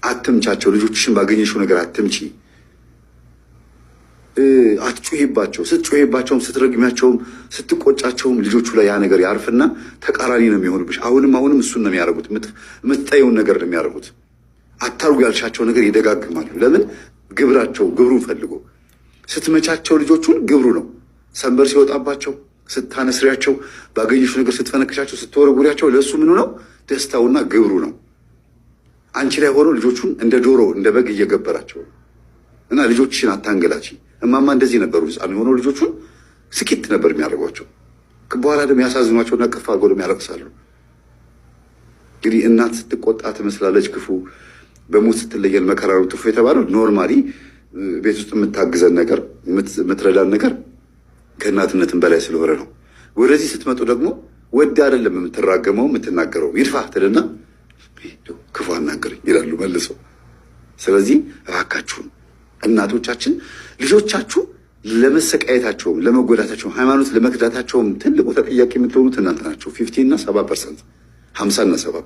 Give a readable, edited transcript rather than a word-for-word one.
አትምቻቸው። ልጆችሽን ባገኘሽው ነገር አትምቺ። አትጩሂባቸው። ስትጩሂባቸውም ስትረግሚያቸውም ስትቆጫቸውም ልጆቹ ላይ ያ ነገር ያርፍና ተቃራኒ ነው የሚሆኑብሽ። አሁንም አሁንም እሱን ነው የሚያደርጉት። የምትጠይውን ነገር ነው የሚያደርጉት። አታርጉ ያልሻቸው ነገር ይደጋግማሉ። ለምን? ግብራቸው ግብሩን ፈልጎ ስትመቻቸው ልጆቹን ግብሩ ነው። ሰንበር ሲወጣባቸው ስታነስሪያቸው፣ ባገኘሽው ነገር ስትፈነክሻቸው፣ ስትወረጉሪያቸው ለእሱ ምኑ ነው? ደስታውና ግብሩ ነው። አንቺ ላይ ሆኖ ልጆቹን እንደ ዶሮ እንደ በግ እየገበራቸው ነው። እና ልጆችሽን አታንገላች። እማማ እንደዚህ ነበሩ። ህፃን የሆነው ልጆቹን ስኪት ነበር የሚያደርጓቸው። በኋላ ደግሞ ያሳዝኗቸውና ቅፍ አድርገው ደግሞ ያለቅሳሉ። እንግዲህ እናት ስትቆጣ ትመስላለች ክፉ፣ በሞት ስትለየን መከራ ነው ጥፉ የተባለው normally ቤት ውስጥ የምታግዘን ነገር፣ የምትረዳን ነገር ከእናትነትም በላይ ስለሆነ ነው። ወደዚህ ስትመጡ ደግሞ ወድ አይደለም የምትራገመው የምትናገረው፣ ይድፋ ትልና ክፉ አናገረኝ ይላሉ መልሰው። ስለዚህ እባካችሁን እናቶቻችን ልጆቻችሁ ለመሰቃየታቸውም ለመጎዳታቸውም ሃይማኖት ለመክዳታቸውም ትልቁ ተጠያቂ የምትሆኑት እናንተ ናቸው። 50 እና 70%፣ 50 እና 70%።